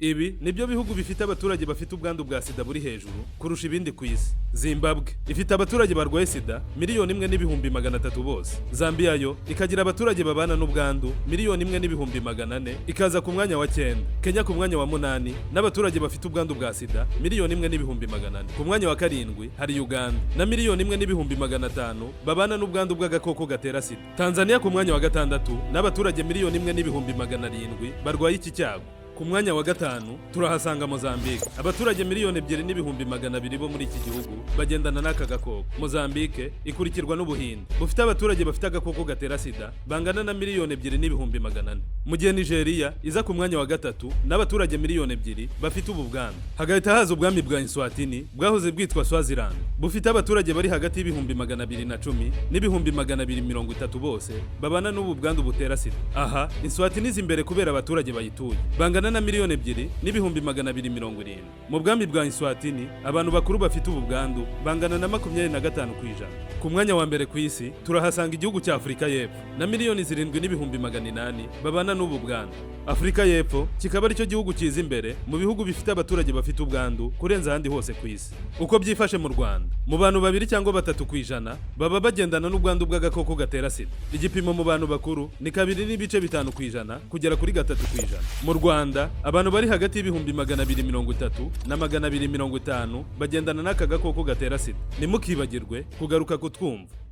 Ibi nibyo bihugu bifite abaturage bafite ubwandu bwa sida buri hejuru kurusha ibindi ku isi. Zimbabwe ifite abaturage barwaye sida 1,300,000 bose. Zambia yo ikagira abaturage babana n'ubwandu 1,400,000, ikaza ku mwanya wa 9. Kenya ku mwanya wa 8 n'abaturage bafite ubwandu bwa sida 1,400,000. Ku mwanya wa 7 hari Uganda na 1,500,000 babana n'ubwandu bw'agakoko gatera sida. Tanzania ku mwanya wa 6 n'abaturage 1,700,000 barwaye iki cyago. Ku mwanya wa 5 turahasanga Mozambique. Abaturage 2,200,000 bo muri iki gihugu bagendana n'aka gakoko. Mozambique ikurikirwa n'Ubuhinde bufite abaturage bafite agakoko gatera sida bangana na 2,400,000, mu gihe Nigeria iza ku mwanya wa 3 n'abaturage 2 miliyoni bafite ubu bwandu. Hagahita haza ubwami bwa Eswatini bwahoze bwitwa Swaziland, bufite abaturage bari hagati y'210,000 n'230,000 bose babana n'ubu bwandu butera sida. Aha Eswatini iza imbere kubera abaturage bayituye bangana na 2,270,000. Mu bwami bwa Eswatini abantu bakuru bafite ubu bwandu bangana na 25%. Ku mwanya wa 1 ku isi turahasanga igihugu cya Afurika y'Epfo na 7,800,000 babana n'ubu bwandu. Afurika y'Epfo kikaba aricyo gihugu kiza imbere mu bihugu bifite abaturage bafite ubwandu kurenza ahandi hose ku isi. Uko byifashe mu Rwanda, mu bantu 2 cyangwa 3% baba bagendana n'ubwandu bw'agakoko gatera sida. Igipimo mu bantu bakuru ni 2.5% kugera kuri 3%. Mu Rwanda abantu bari hagati y'230,000 na 250,000 bagendana n'aka gakoko gatera sida. Ntimukibagirwe kugaruka kutwumva.